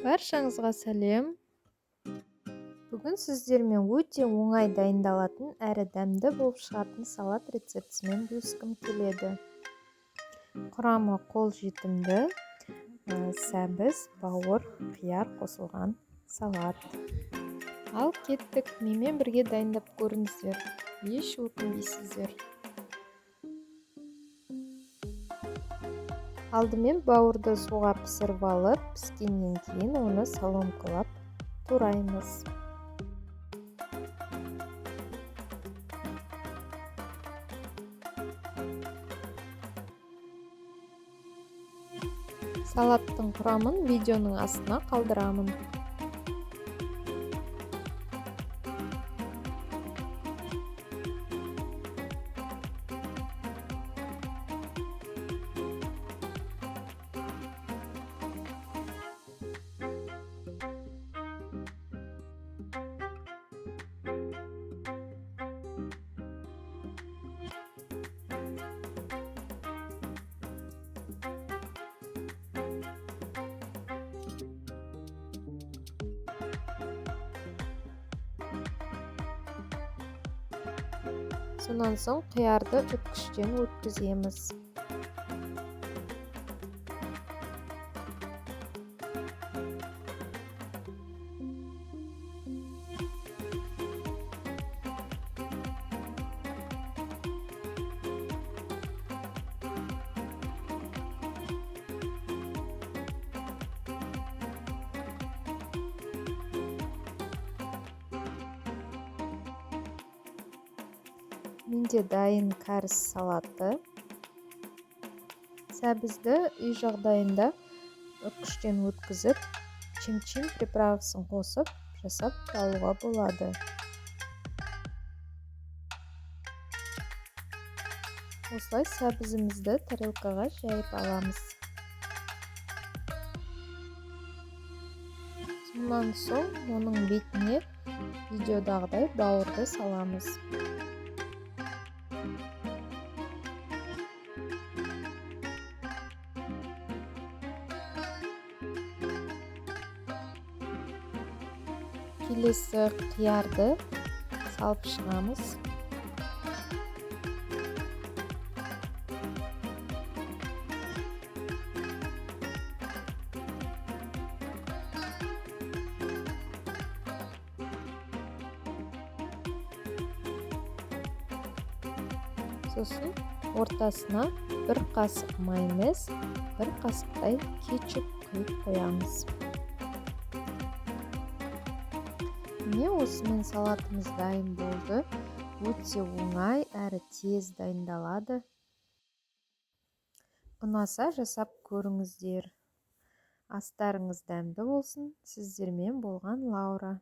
Баршаңызға сәлем. Бүгін сіздермен өте оңай дайындалатын әрі дәмді болып шығатын салат рецептісімен бөліскім келеді. Құрамы қолжетімді, сәбіз, бауыр, қияр қосылған салат. Ал кеттік, менімен бірге дайындап көріңіздер. Еш өкінбейсіздер. Алдымен бауырды суға пісіріп алып, піскеннен кейін оны соломкалап тураймыз. Салаттың құрамын видеоның астына қалдырамын. Сонан соң қиярды үткіштен өткіземіз. Менде дайын кәріс салаты. Сәбізді үй жағдайында үткіштен өткізіп, чим-чим приправасын қосып, жасап алуға болады. Осылай сәбізімізді тарелкаға жайып аламыз. Сонан соң оның бетіне видеодағыдай бауырды саламыз. Келесі қиярды салып шығамыз. Сосын ортасына бір қасық майонез, бір қасықтай кетчуп құйып қоямыз. Міне осымен салатымыз дайын болды. Өте оңай әрі тез дайындалады. Ұнаса жасап көріңіздер. Астарыңыз дәмді болсын. Сіздермен болған Лаура.